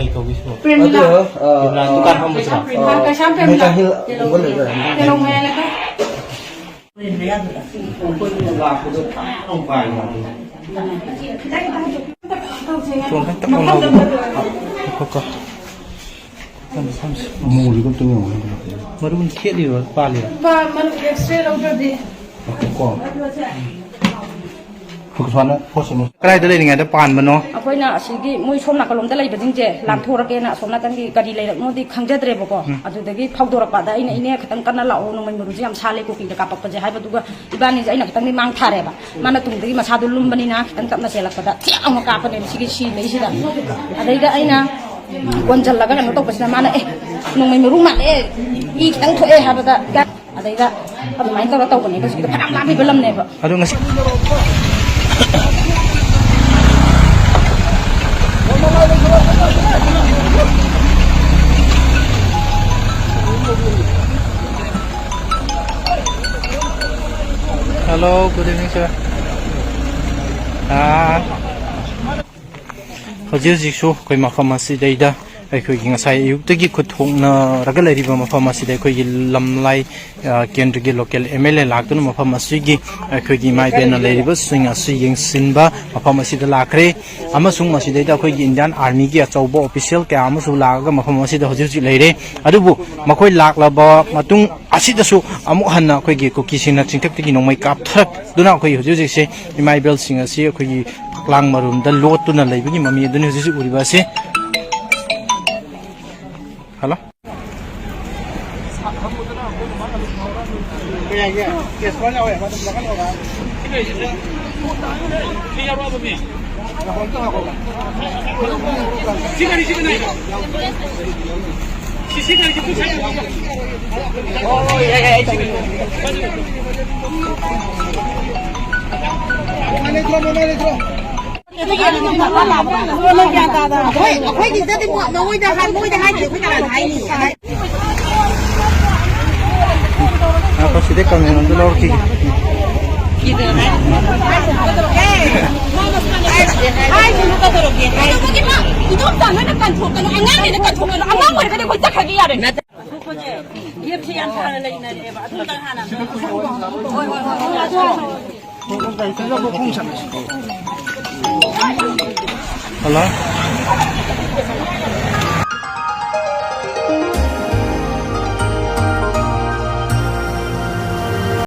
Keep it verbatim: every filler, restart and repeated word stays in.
ꯀꯩ ꯀꯧꯒꯦ ꯁꯤꯕꯣ? ꯄ꯭ꯔꯦꯃꯤꯂꯥ꯫ ꯑꯗꯨ, ꯑ, ꯏꯝꯔꯥꯟ ꯗꯨꯀꯥꯟ ꯐꯝꯕꯁꯤꯔꯣ? ꯄ꯭ꯔꯦꯃꯤꯂꯥ, ꯀꯩꯁꯥꯝ ꯄ꯭ꯔꯦꯃꯤꯂꯥ꯫ ꯃꯦꯒꯥ ꯍꯤꯜꯒꯨꯝꯕ ꯂꯩꯕ꯭ꯔꯥ? ꯇꯦꯂꯧ ꯃꯌꯥꯏ ꯂꯩꯀꯥꯏ꯫ ꯑꯩꯈꯣꯏꯅ ꯂꯥꯛꯄꯗꯣ ꯊꯥꯏꯅ ꯑꯃꯨꯛ ꯄꯥꯏꯕ꯫ ꯃꯐꯝꯗ ꯃꯔꯨ ꯊꯦꯠꯂꯤꯔꯣ, ꯄꯥꯜꯂꯤꯔꯣ? ꯄꯥ-, ꯃꯔꯨ X-ray ꯂꯧꯗ꯭ꯔꯗꯤ꯫ ꯀꯣ꯫ ꯀꯗꯥꯏꯗ ꯂꯩꯔꯤꯉꯩꯗ ꯄꯥꯟꯕꯅꯣ? ꯑꯩꯈꯣꯏꯅ ꯑꯁꯤꯒꯤ ꯃꯣꯏ ꯁꯣꯝ ꯅꯥꯀꯜꯂꯣꯝꯗ ꯂꯩꯕꯁꯤꯡꯁꯦ ꯂꯥꯟꯊꯣꯔꯛꯀꯦꯅ ꯑꯁꯣꯝ ꯅꯥꯀꯟꯒꯤ ꯀꯔꯤ ꯂꯩꯔꯛꯅꯣꯗꯤ ꯈꯪꯖꯗ꯭ꯔꯦꯕꯀꯣ꯫ ꯎꯝ꯫ ꯑꯗꯨꯗꯒꯤ ꯐꯥꯎꯗꯣꯔꯛꯄꯗ ꯑꯩꯅ, "ꯏꯅꯦ, ꯈꯤꯇꯪ ꯀꯟꯅ ꯂꯥꯛꯑꯣ, ꯅꯣꯡꯃꯩ ꯃꯔꯨꯁꯦ ꯌꯥꯝ ꯁꯥꯠꯂꯦ ꯀꯨꯀꯤꯗ ꯀꯥꯞꯄꯛꯄꯁꯦ" ꯍꯥꯏꯕꯗꯨꯒ ꯏꯕꯥꯅꯤꯁꯦ ꯑꯩꯅ ꯈꯤꯇꯪꯗꯤ ꯃꯥꯡ ꯊꯥꯔꯦꯕ꯫ ꯃꯥꯅ ꯇꯨꯡꯗꯒꯤ ꯃꯁꯥꯗꯣ ꯂꯨꯝꯕꯅꯤꯅ ꯈꯤꯇꯪ ꯇꯞꯅ ꯆꯦꯜꯂꯛꯄꯗ ꯊꯦꯛ ꯑꯃ ꯀꯥꯞꯄꯅꯦꯕ ꯁꯤꯒꯤ ꯁꯤꯕꯩꯁꯤꯗ꯫ ꯑꯗꯩꯗ ꯑꯩꯅ ꯀꯣꯟꯁꯤꯜꯂꯒ ꯀꯩꯅꯣ ꯇꯧꯕꯁꯤꯅ ꯃꯥꯅ, "ꯑꯦ, ꯅꯣꯡꯃꯩ ꯃꯔꯨ ꯃꯥꯜꯂꯦ, ꯏ ꯈꯤꯇꯪ ꯊꯣꯛꯑꯦ" ꯍꯥꯏꯕꯗ ꯑꯗꯩꯗ ꯑꯗꯨꯃꯥꯏꯅ ꯇꯧꯔ ꯇꯧꯕꯅꯦꯕ꯫ ꯍꯧꯖꯤꯛꯀꯤꯗꯣ ꯐꯅꯌꯥꯝ ꯂꯥꯞꯄꯤꯕ ꯂꯝꯅꯦꯕ꯫ ꯑꯗꯣ ꯉꯁꯤ Hello, good evening, sir. ꯑꯥ, ꯍꯧꯖꯤꯛ ꯍꯧꯖꯤꯛꯁꯨ ꯑꯩꯈꯣꯏ ꯃꯐꯝ ꯑꯁꯤꯗꯩꯗ ꯑꯩꯈꯣꯏꯒꯤ ꯉꯁꯥꯏ ꯑꯌꯨꯛꯇꯒꯤ ꯈꯨꯠ ꯊꯣꯛꯅꯔꯒ ꯂꯩꯔꯤꯕ ꯃꯐꯝ ꯑꯁꯤꯗ ꯑꯩꯈꯣꯏꯒꯤ ꯂꯝꯂꯥꯏ, ꯑ, ꯀꯦꯟꯗ꯭ꯔꯒꯤ local M L A ꯂꯥꯛꯇꯨꯅ ꯃꯐꯝ ꯑꯁꯤꯒꯤ ꯑꯩꯈꯣꯏꯒꯤ ꯏꯃꯥ ꯏꯕꯦꯟꯅ ꯂꯩꯔꯤꯕꯁꯤꯡ ꯑꯁꯤ ꯌꯦꯡꯁꯤꯟꯕ ꯃꯐꯝ ꯑꯁꯤꯗ ꯂꯥꯛꯈ꯭ꯔꯦ꯫ ꯑꯃꯁꯨꯡ ꯃꯁꯤꯗꯩꯗ ꯑꯩꯈꯣꯏꯒꯤ Indian Army ꯒꯤ ꯑꯆꯧꯕ official ꯀꯌꯥ ꯑꯃꯁꯨ ꯂꯥꯛꯑꯒ ꯃꯐꯝ ꯑꯁꯤꯗ ꯍꯧꯖꯤꯛ ꯍꯧꯖꯤꯛ ꯂꯩꯔꯦ꯫ ꯑꯗꯨꯕꯨ ꯃꯈꯣꯏ ꯂꯥꯛꯂꯕ ꯃꯇꯨꯡ ꯑꯁꯤꯗꯁꯨ ꯑꯃꯨꯛ ꯍꯟꯅ ꯑꯩꯈꯣꯏꯒꯤ ꯀꯨꯀꯤꯁꯤꯡꯅ ꯆꯤꯡꯊꯛꯇꯒꯤ ꯅꯣꯡꯃꯩ ꯀꯥꯞꯊꯔꯛꯇꯨꯅ ꯑꯩꯈꯣꯏ ꯍꯧꯖꯤꯛ ꯍꯧꯖꯤꯛꯁꯦ ꯏꯃꯥ ꯏꯕꯦꯜꯁꯤꯡ ꯑꯁꯤ ꯑꯩꯈꯣꯏꯒꯤ ꯐꯛꯂꯥꯡ ꯃꯔꯨꯝꯗ ꯂꯣꯠꯇꯨꯅ ꯂꯩꯕꯒꯤ ꯃꯃꯤ ꯑꯗꯨꯅꯤ ꯍꯧꯖꯤꯛ ꯍꯧꯖꯤꯛ ꯎꯔꯤꯕ ꯑꯁꯤ꯫ Hello? ꯑꯩꯈꯣꯏ, ꯑꯩꯈꯣꯏꯒꯤꯗꯗꯤ ꯃꯣꯏ-, ꯃꯣꯏꯗ ꯍꯥꯏ-, ꯃꯣꯏꯗ ꯍꯥꯏꯗꯦ, ꯑꯩꯈꯣꯏ ꯀꯅꯥꯗ ꯍꯥꯏꯅꯤ? ꯉꯥꯏꯈꯣ, ꯁꯤꯗꯩ ꯀꯪꯂꯦꯟ ꯑꯝꯇ ꯂꯧꯔꯛꯈꯤꯒꯦ꯫ ꯍꯥꯏꯗꯨꯅ ꯀꯩꯗꯧꯔꯒꯦ? ꯍꯥꯏꯗꯨꯅ ꯏꯗꯣꯝꯆꯥ ꯅꯣꯏꯅ ꯀꯟꯊꯣꯛꯀꯅꯨ, ꯑꯉꯥꯡꯅꯤꯅ ꯀꯟꯊꯣꯛꯀꯅꯨ, ꯑꯉꯥꯡ ꯑꯣꯏꯔꯒꯗꯤ ꯑꯩꯈꯣꯏ ꯆꯠꯈ꯭ꯔꯒꯦ ꯌꯥꯔꯦ꯫ ꯒꯦꯞꯁꯦ ꯌꯥꯝ ꯁꯥꯡꯅ ꯂꯩꯅꯔꯦꯕ꯫ ꯑꯗꯨꯝꯇꯪ ꯍꯥꯟꯅ ꯑꯝꯇ ꯍꯣꯏ, ꯍꯣꯏ, ꯍꯣꯏ, ꯍꯣꯏ, ꯑꯗꯣ ꯍꯜꯂꯣ꯫